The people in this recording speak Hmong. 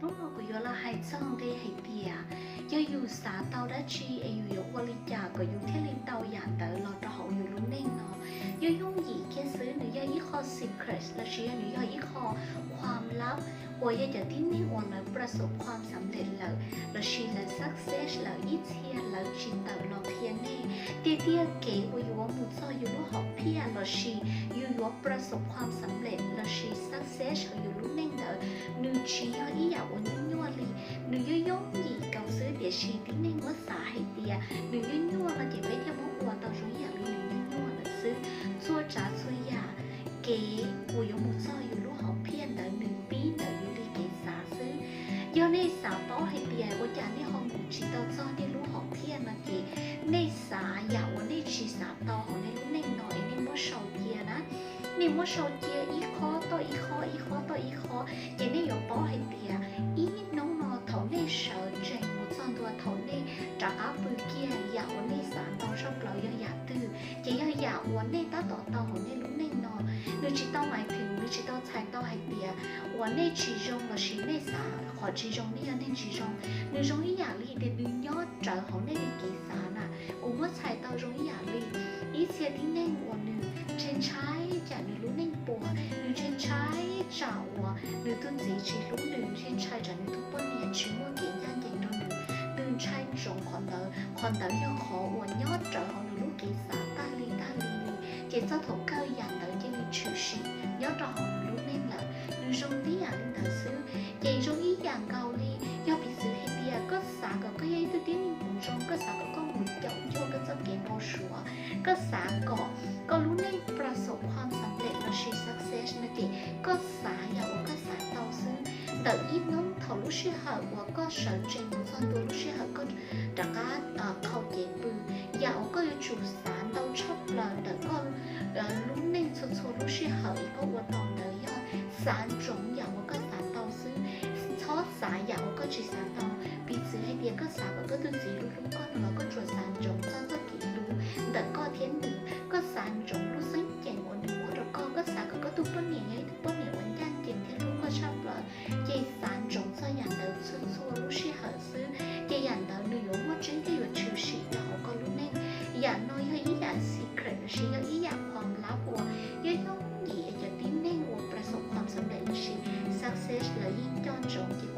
Hnub no kuv yuav los hais txog nqe hais tias yog yus xav tau dab tsi es yus yuav ua li cas kom yus thiaj li tau yam ntawd los rau hauv yus lub neej no. Yog yooj yim kiag xwb, nws yog ib qho secret lossis yog nws yog ib qho khua lab uas yog cov tib neeg uas lawv ประสบความสำเร็จ lawm lossis lawv success lawm ib txhia lawv tsis tawm los qhia nej. Tiag tiag kev uas yuav mus txog yus lub hom phiaj lossis yus yuav ประสบความสำเร็จ lossis success hauv yus lub neej ntawd, nws tsis yog ib yam uas nyuaj nyuaj li. Nws yog yooj yim nkaus xwb, tiam sis tib neeg muab xav hais tias nws nyuaj nyuaj no ces peb thiaj muab ua tau zoo ib yam li nws nyuaj nyuaj lawm xwb. Txhua tsav txhua yam kev uas yuav mus txog yus lub hom phiaj ntawd nws pib ntawm yus li kev xav xwb. Yog nej xav paub hais tias ua cas nej ho mus tsis tau txog nej lub hom phiaj no ces nej xav yam uas nej tsis xav tau hauv nej lub neej no es nej muab sau cia na. Nej muab sau cia ib qho toj ib qho, ib qho toj ib qho, ces nej yuav paub hais tias ib hnub no thaum nej sawv tsees mus txog ntua thaum nej rov qab pw kiag, yam uas nej xav tau tshaj plaws yog yam twg, ces yog yam uas nej tab tom tau hauv nej lub neej no. Nws tsis tau hais tias, nws tsis tau txhais tau hais tias uas nej tsis zoo lossis nej xav qhov tsis zoo nej yog neeg tsis zoo. Nws zoo ib yam li tias nws nyob rawv hauv nej li kev xav na, uas muab txhais tau zoo ib yam li ib txhia tib neeg uas nws ntshai ntshai tsam nws lub neej puas, nws ntshai ntshai tsam uas nws tus txiv tsis hlub nws, ntshai ntshai tsam nws tus poj niam tsis muaj kev ncaj ncees rau nws, nws ntshai ntsoov qhov ntawd. Qhov ntawd yog qhov uas nyob rawv hauv nws lub kev xav tag li tag li li, ces txog thaum kawg yam ntawd cia li tshwm sim nyob rau hauv nws lub neej lawm. Nws zoo tib yam li ntawd xwb. Ces zoo ib yam nkaus li, yog piv txwv hais tias koj xav kom koj yog ib tug tib neeg zoo, koj xav kom koj mus caum cuag koj txoj kev npau suav, koj xav kom koj lub neej ประสบความสำเร็จ lossis success no ces koj xav yam uas koj xav tau xwb. Ntawm ib hnub thaum lub sij hawm uas koj sawv tsees mus txog ntua lub sij hawm koj rov qab khaus cev pw, yam uas koj yuav tsum xav ntau tshaj plaws ntawm koj lub neej txhua txhua lub sij hawm es koj ua tau ntawd yog xav ntsoov yam uas koj xav tau xwb. Txhob xav yam uas koj tsis xav tau. Piv txwv hais tias koj xav kom koj tus txiv hlub hlub koj no los koj tsuas xav ntsoov txog txoj kev hlub ntawm koj thiab nws. Koj xav ntsoov lub xeeb ceem uas nws muab rau koj, koj xav kom koj tus poj niam yog ib tug poj niam uas ncaj ncees thiab hlub koj tshaj plaws, ces xav ntsoov txog yam ntawd txhua txhua lub sij hawm xwb, ces yam ntawd nws yuav muaj tseeb thiab yuav tshwm sim rau hauv koj lub neej. Yam no yog ib yam secret lossis yog ib yam khua lab uas yog yooj yim es cov tib neeg uas ประสบความสำเร็จ lossis success lawv yeej coj ntsoov ces